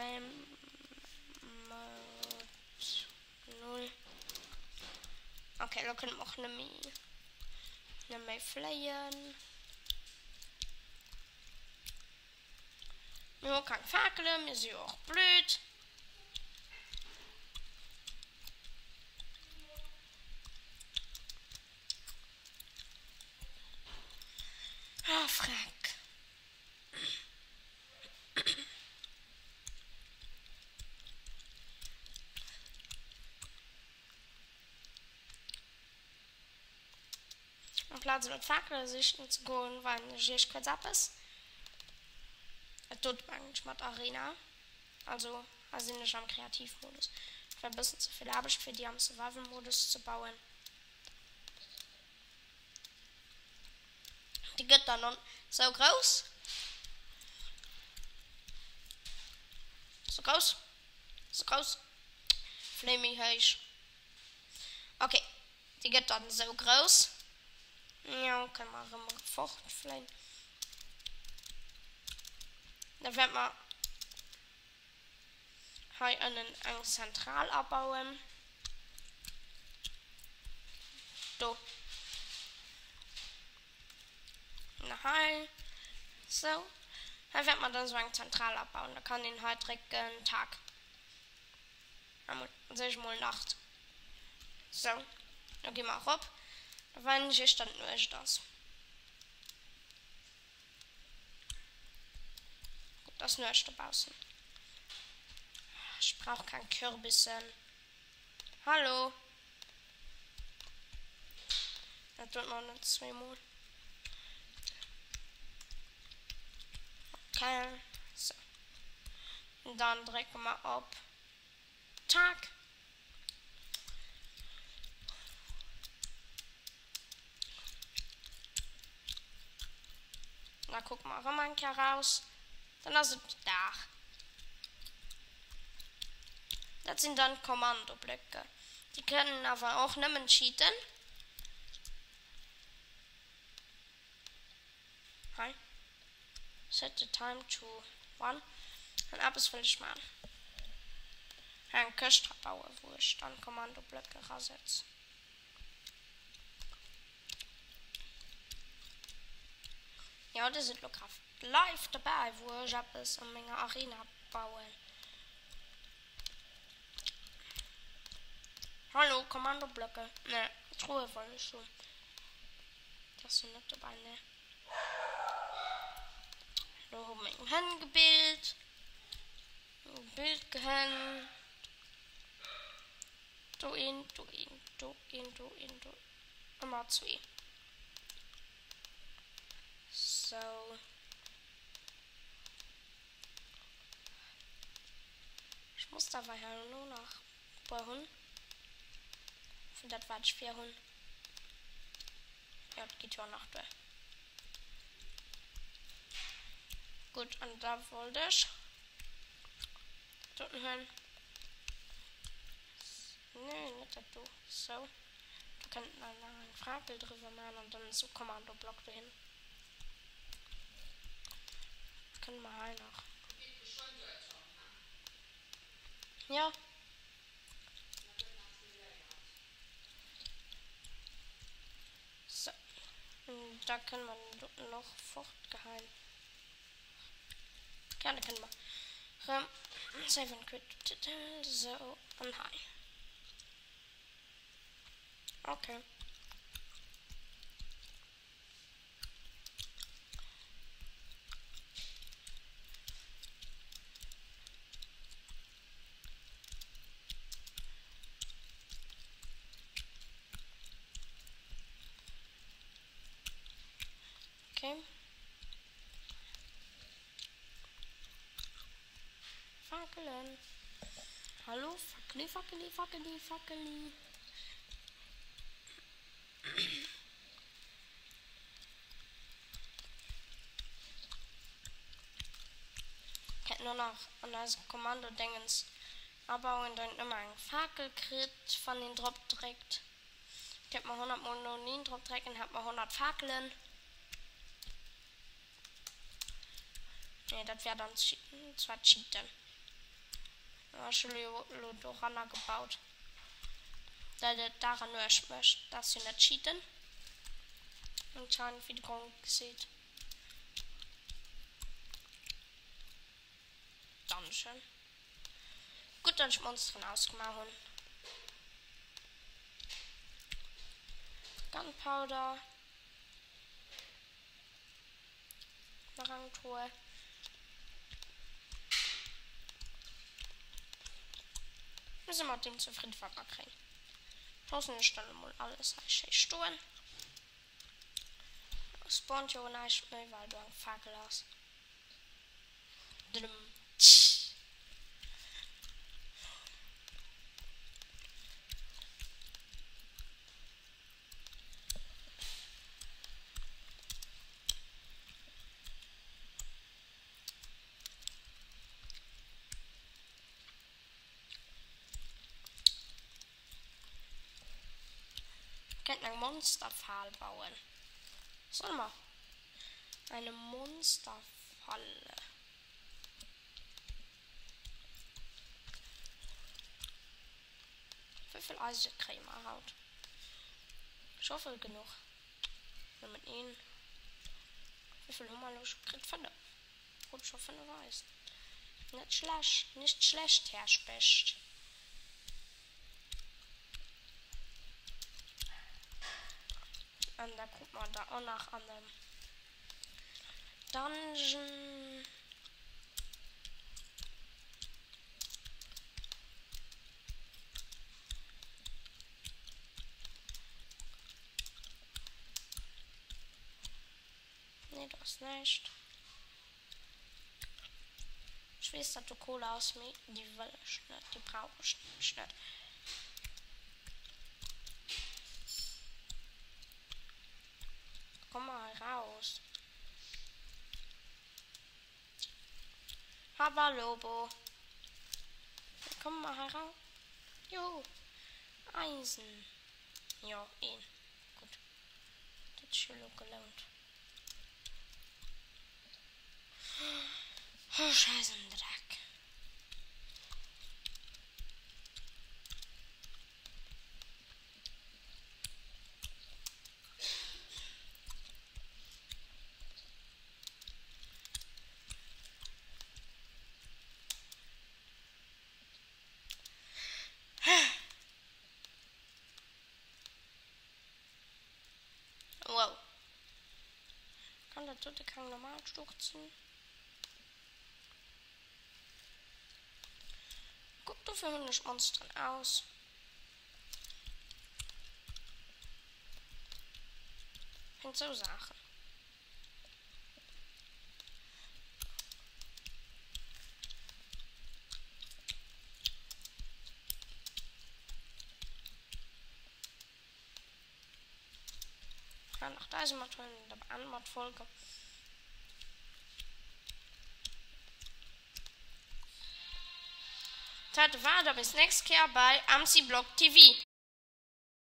Game Mode 0. Ok, elo kënne mer och net méi, net méi fléien. Mir hu keng Fakelen, mir si jo och blöd. Ah, Freck. Amplaz elo d'Fakele sichen ze goen, weisen ech iech kuerz eppes. Et dot mengen ech mat Arena. Also hei sinn ech am Kreativmodus. Et war e bëssen ze vill Aarbecht fir déi am Survival-Modus ze bauen. Déi gëtt dann on sou grouss. Sou grouss. Sou grouss. Fléi méi héich. Ok, déi gëtt dann sou grouss. Jo, kënne mer erëm fortfléien. Da wäerte mer hei ënnen eng Zentral abauen. Do. Na hei. Sou. Hei wäerte mer dann esou eng Zentral abauen. Da kann een hei drécken, Tag. Soll ech mol Nacht. Sou, lo gi mer erop. Da weisen ech iech dann d'Nuecht ass. Gutt, ass Nuecht dobaussen. Ech brauch keng Kürbissen. Hallo? Dat doet mer net zweemol. Okay, sou. Dann drécke mer op Tag. Da kucke mer erëm eng Kéier raus. Dann ass et Dag. Dat sinn dann d'Kommandoblöcke. Déi kënnen awer och nëmmen cheaten. Hei. Set the time to one. An eppes wëll ech man. Eng Këscht dra bauen, wou ech dann d'Kommandoblöcke rasetz. Jo, dir sidd lo grad live dobäi, wou ech eppes an menger Arena bauen. Hallo, Kommandoblöcke. Ne, Truhe wollt ech hunn. Déi ass jo net dobäi, ne. Lo hu meng Hënn gebillt. Gebillt gehënn. Do een, do een, do een, do een, do. Ëmmer zwee. Sou. Ech muss der awer herno nach e puer hunn. Vun dat wat ech vir hunn. Jo, dat geet jo nach duer. Gutt, an da wollt ech doten hunn. Nee, net dat do. Sou. Do kënnt mer nach eng Fakel driwwer maachen an dann esou Kommandoblock dohin. Kënne mer hei nach. Jo. Sou. Da kënne mer den doten och fortgeheien. Ja, da kënne mer rëm save and quit. Sou, an hei. Okay. Okay. Fakelen. Hallo, Fackeli, Fackeli, Fackeli, Fackeli. Kennt nur nach an eisem Kommando-Dingens abauen, dann ëmmer eng Fakel kritt, wann een drop dréckt. Kéint mer 100 mol noeneen drop drécken, hätt mer 100 Fakelen. Nee, dat wär dann zwar cheaten. Ech hu jo elo doranner gebaut, dat et Dag an Nuecht mécht. Dat ass jo net cheaten anscheinend, wéi de Gronkh seet. Dungeon. Gutt, datt ech d'Monsteren ausgemaach hunn. Gunpowder. Nach eng Truhe. Mir si mat deem zefridden, wat mer kréien. Loossen ech dann emol alles hei schéi stoen. Spawnt jo näischt méi, well do eng Fakel ass. Dudum. Tsch. Mir kéinten eng Monsterfal bauen. Solle mer eine Monsterfalle? Wéivill Eisen kréie mer haut? Ech hoffe genuch. Nëmmen een. Wéivill hu mer elo scho kritt? 5. Krut scho 5 Eisen. Net schlecht, nicht schlecht, Här Specht. An da krut mer der och nach an dem Dungeon. Nee, do ass näischt. Ech weess, datt do Kohle ass, mee déi wëll ech net. Déi brauch ech nämlech net. Komm mol hei raus. Habalobo. Komm mal hei raus. Juhu. Eisen. Jo, een. Gutt. Dat huet sech jo elo gelount. Oh, Scheißendreck. Wow. Kann dat dote keng normal Schlucht sinn? Guck, dofir hunn ech Monsteren aus. Wéinst sou Saachen. Kann nach d'Eisen mathuelen, da beende mer d'Folge. Dat war da bis nächst Kéier bei MC Blog TV.